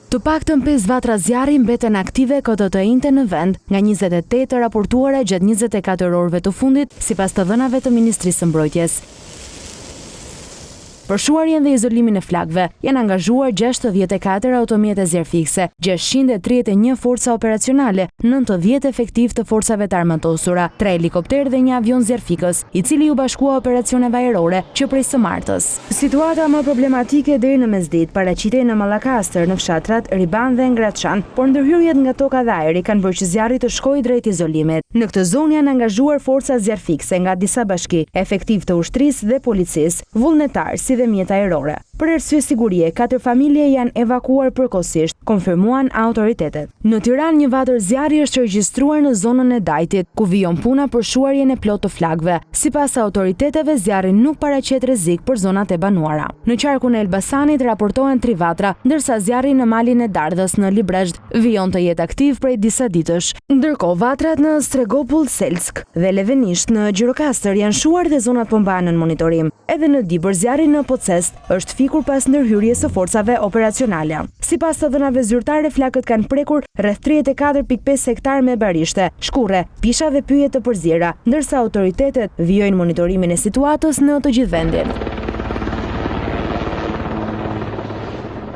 Të paktën pesë vatra zjarri mbeten aktive këtë të enjte në vend, nga 28 të raportuara gjatë 24 orëve të fundit, sipas të dhënave të Ministrisë së Mbrojtjes. Për shuarjen dhe izolimin e flakëve, janë angazhuar 64 automjete zjarrfikëse, 631 forca operacionale, 90 efektivë të forcave të armatosura, tre helikopterë dhe një avion zjarrfikës, i cili iu bashkua operacioneve ajrore që prej së martës. Situata më problematike deri në mesditë paraqitej në Mallakastër, në fshatrat Riban dhe Ngraçan, por ndërhyrjet nga toka dhe ajri kanë bërë që zjarri të shkojë drejt izolimit. Në këtë zonë janë angazhuar forca zjarrfikëse nga disa bashki, efektivë të ushtrisë dhe policisë, vullnetarë, si dhe mjete ajrore. Për arsye sigurie, katër familje janë evakuuar përkohësisht, konfirmuan autoritetet. Në Tiranë, një vatër zjarri është regjistruar në zonën e Dajtit, ku vijon puna për shuarjen e plotë të flakëve. Sipas autoriteteve, zjarri nuk paraqet rrezik për zonat e banuara. Në qarkun e Elbasanit raportohen tri vatra, ndërsa zjarri në malin e Dardhës në Librazhd vijon të jetë aktiv prej disa ditësh. Ndërkohë, vatrat në Stregopull, Selckë dhe Levenisht në Gjirokastër janë shuar dhe zonat po mbahen nën monitorim. Edhe në Dibër zjarri në Pocest është fikur pas ndërhyrjes së forcave operacionale. Sipas të dhënave zyrtare flakët kanë prekur rreth 34,5 hektarë me barishte, shkurre, pisha dhe pyje të përziera, ndërsa autoritetet vijojnë monitorimin e situatës në të gjithë vendin.